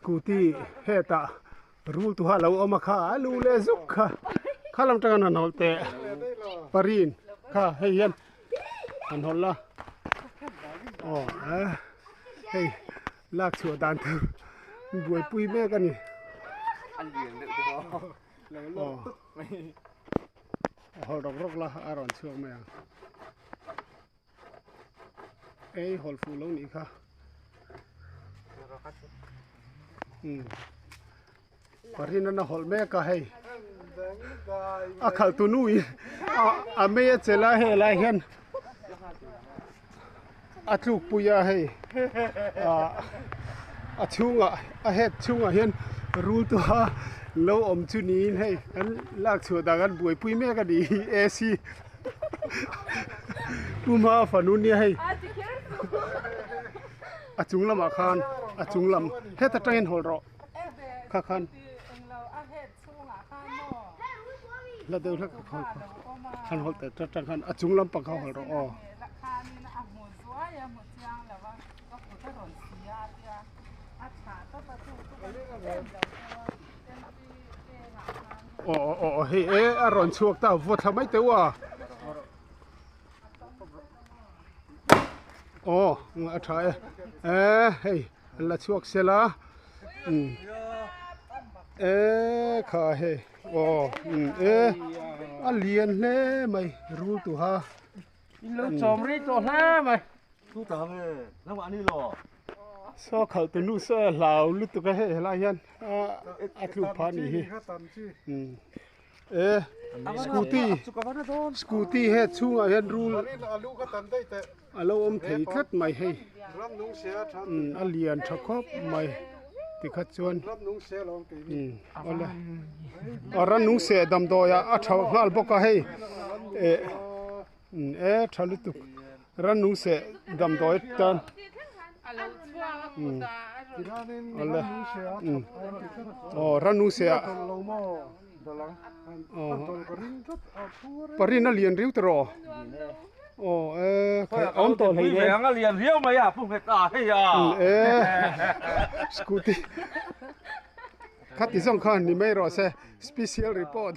Scooty hetah rul tuha lo awm a kha a lu leh zuk kha kha lam tanga han hawlh teh parin kha hei hian han hawlh la aw eh hei lak chhuah dan tur buaipui mek a ni aw a hawlh rawk rawk la a rawn chhuak mai ang. Ei hawl fuh lo nih kha umm parin an a hawlh mek a hei a khalh tu nu in a mei a chelh a helai hian a tluk pui a hei ah a chhungah a head chhungah hian rul te a lo awm chu niin hei an lak chhuah dan an buaipui mek a ni hi AC. Puma fanu nia hei a chung lamah khan a chung lam heta tangin hawl rawh kha khan la deuh hlek kha khan hawl teh tang khan a chung lampang kha hawl rawh aw. Aw aw aw hei e a rawn chhuak ta vaw thla mai teuh a aw a tha e e hei an la chhuak sel a umm e kha hei aw umm e a lian hle mai rul tuha in lo chawm rei tawh hle mai thu ta nge nangmah ni lo. Saw khalh tu nu saw a hlau lutuk a hei helai hian a tluk phah anih hi e scooty scooty he chhungah hian rul a lo awm thei tlat mai hei a lian tha khawp mai tikhat chuan awle a rannung seh damdawi ah a tha nghal bawk a hei eh e tha lutuk. Rannung seh damdawi tan awle aw rannung seh ah parin a lian riu tawh aw e awm tawh hlei nen a lian riau mai a pu nghet a hei a e scooty khati zawng khan ni mai rawh se special report.